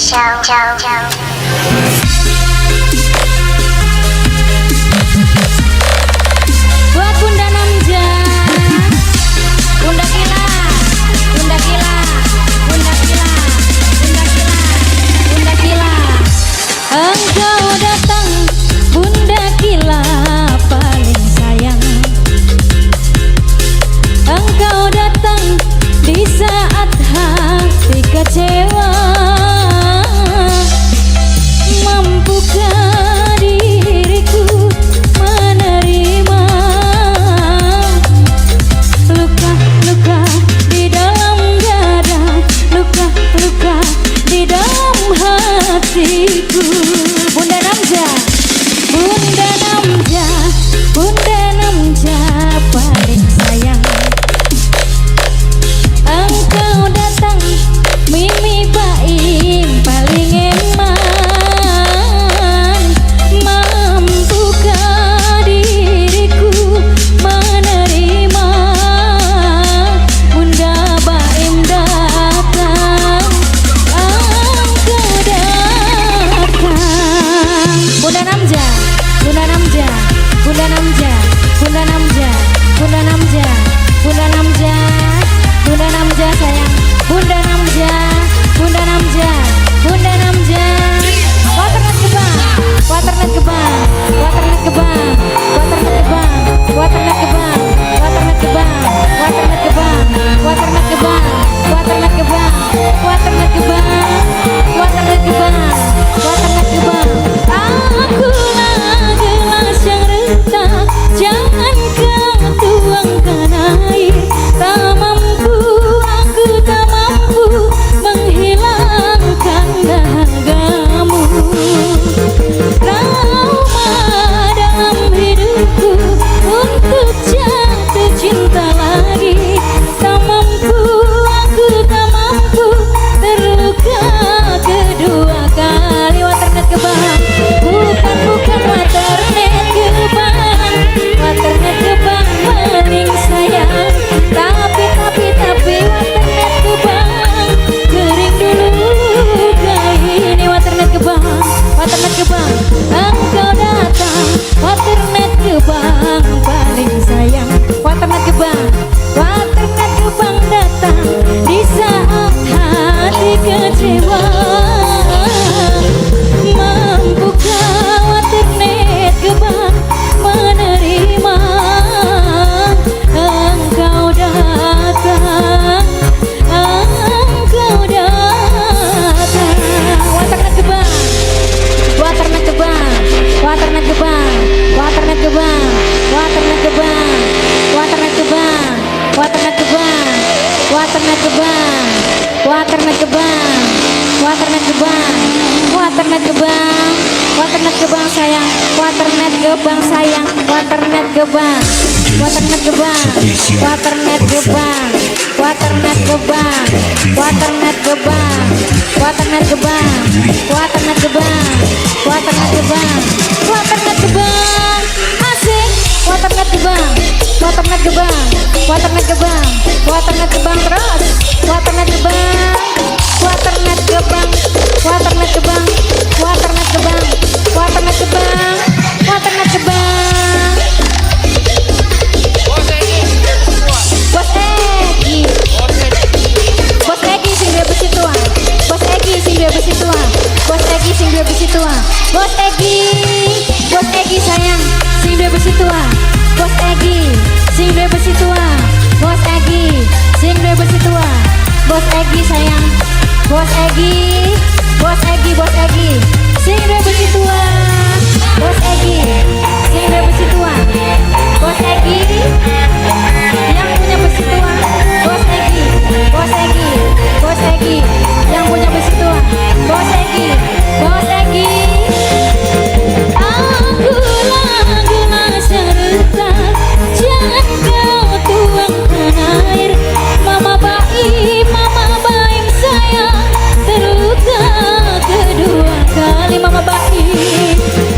Show. Show. Show. Buat Bunda Namja, Bunda Kila, Bunda Kila, Bunda Kila, Bunda Kila, Bunda Kila. Engkau datang, Bunda Kila paling sayang. Engkau datang di saat hati kecewa. Mampukah diriku menerima luka-luka di dalam dada, luka-luka di dalam hatiku. Bunda Namja, Bunda Namja, Bunda Namja paling sayang. Engkau datang, Mimi Baim paling eman. Mampukah diriku menerima Bunda Baim datang, engkau datang. Bunda Namja, Bunda Namja, Bunda Namja, Bunda Namja, Bunda Namja, Bunda Namja, Bunda Namja sayang, Bunda Namja, Bunda Namja, Bunda Namja. Waternet Gebang, Waternet Gebang, Waternet Gebang, Waternet Gebang, Waternet Gebang, Waternet Gebang, Waternet Gebang, Waternet Gebang, Waternet Gebang, Waternet Gebang, Waternet Gebang, Waternet Gebang. Akulah gelas yang retak, jangan kau tuangkan air. Tak mampu, aku tak mampu menghilangkan dahagamu. Trauma dalam hidupku untuk jatuh cinta lagi. Tak mampu, aku tak mampu terluka kedua kali. Waternet Gebang, bukan bukan Waternet Gebang, Waternet Gebang paling sayang. Tapi Waternet Gebang kering dulu kali ini. Waternet Gebang, Waternet Gebang, engkau datang. Waternet Gebang paling sayang. Waternet Gebang, Waternet Gebang datang di saat hati kecewa. Mampukah Waternet Gebang menerima engkau datang, engkau datang. Waternet Gebang, Waternet Gebang, Waternet Gebang, Waternet Gebang, Waternet Gebang, Waternet Gebang, Waternet Gebang, Waternet Gebang, Waternet Gebang, Waternet Gebang, Waternet Gebang, Waternet Gebang sayang, Waternet Gebang sayang, Waternet Gebang, Waternet Gebang, Waternet Gebang, Waternet Gebang, Waternet Gebang, Waternet Gebang, Waternet Gebang, Waternet Gebang, Waternet Gebang, asik, Waternet Gebang, Waternet Gebang, Waternet Gebang, Waternet Gebang terus, Waternet Gebang, Waternet Gebang, Waternet Gebang, Waternet Gebang, Waternet Gebang, Waternet Gebang. Bos Egi, Bos Egi, Bos Egi sing duwe besi tua, Bos Egi sing duwe besi tua, Bos Egi sing duwe besi tua, Bos Egi, Bos Egi sayang, sing duwe besi tua, Bos Egi, sing duwe besi tua, Bos Egi, sing duwe besi tua, Bos Egi sayang, Bos Egi, Bos Egi, Bos Egi, sing duwe besi tua, Bos Egi, sing duwe besi tua, Bos Egi, yang punya besi tua, Bos Egi, Bos Egi, Bos Egi, yang punya besi tua, Bos Egi, Bos Egi. Akulah gelas yang retak, jangan kau tuangkan air. Mama Baim sayang, terluka kedua kali. Mama Baim.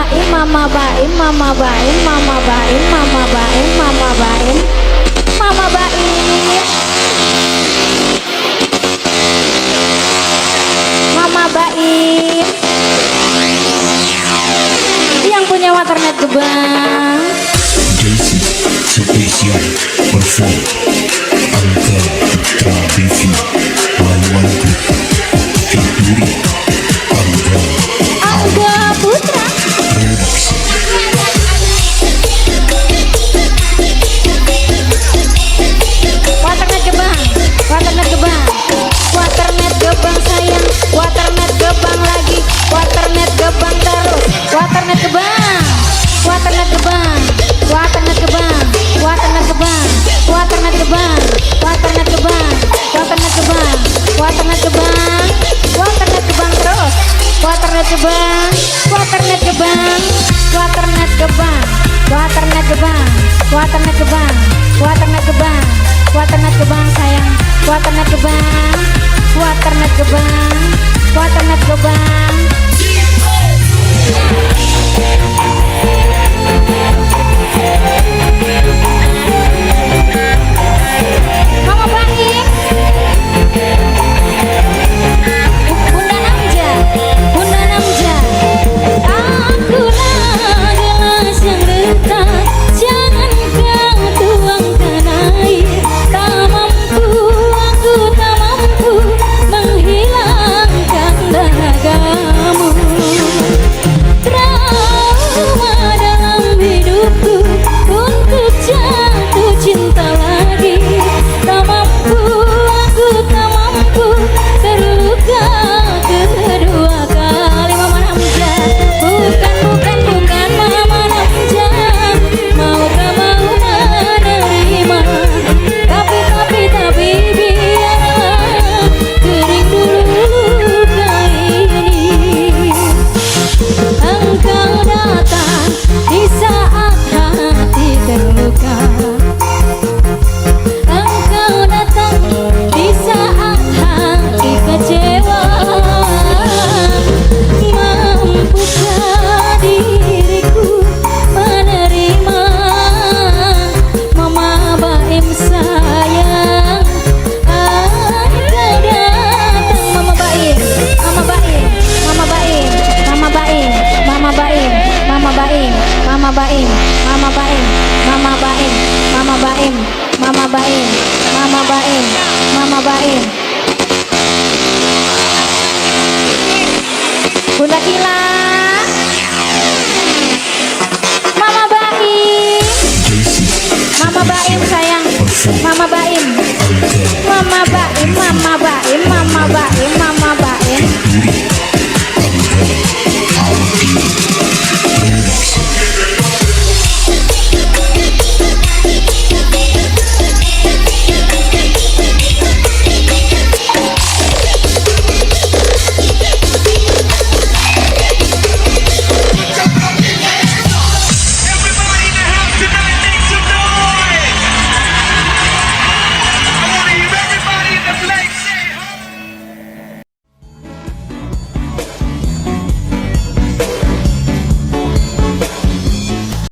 Baim, Mama Baim, Mama Baim, Mama Baim, Mama Baim, Mama Baim, Mama Baim, Mama Baim yang punya Waternet Gebang. JC Special perform Angga Putra BV One Group featuring Angga Angga Putra. Production. Waternet Gebang, Waternet Gebang, Waternet Gebang sayang, Waternet Gebang lagi, Waternet Gebang terus, Waternet Gebang, Waternet Gebang, Waternet Gebang, Waternet Gebang, Waternet Gebang, Waternet Gebang, Waternet Gebang, Waternet Gebang, Waternet Gebang terus, Waternet Gebang, Waternet Gebang, Waternet Gebang, Waternet Gebang, Waternet Gebang, Waternet Gebang, Waternet Gebang sayang, Waternet Gebang, Waternet Gebang, Waternet Gebang. Mama Baim, Bunda Namja, Bunda Namja. Akulah gelas yang retak, jangan kau tuangkan air. Tak mampu, aku tak mampu menghilangkan dahagamu. Trauma dalam hidupku untuk jatuh cinta lagi. Tak mampu, aku tak mampu terluka kedua kali. Mama Namja, bukan, bukan, bukan Mama Namja. Maukah mau menerima? Tapi biarlah kering dulu luka ini. Engkau datang di saat hati terluka. Engkau datang di saat hati kecewa. Mampukah diriku menerima? Mama Baim sayang, engkau datang. Mama Baim, Mama Baim, Mama Baim, Mama Baim, Mama Baim, Mama Baim, Mama Baim, Mama Baim, Mama Baim, Mama Baim, Mama Baim, Mama Baim, Mama Baim. Bunda Kila, Mama Baim, JC Mama Baim sayang, perform Mama Baim, Angga Mama Baim, Mama Baim, Mama Baim, Mama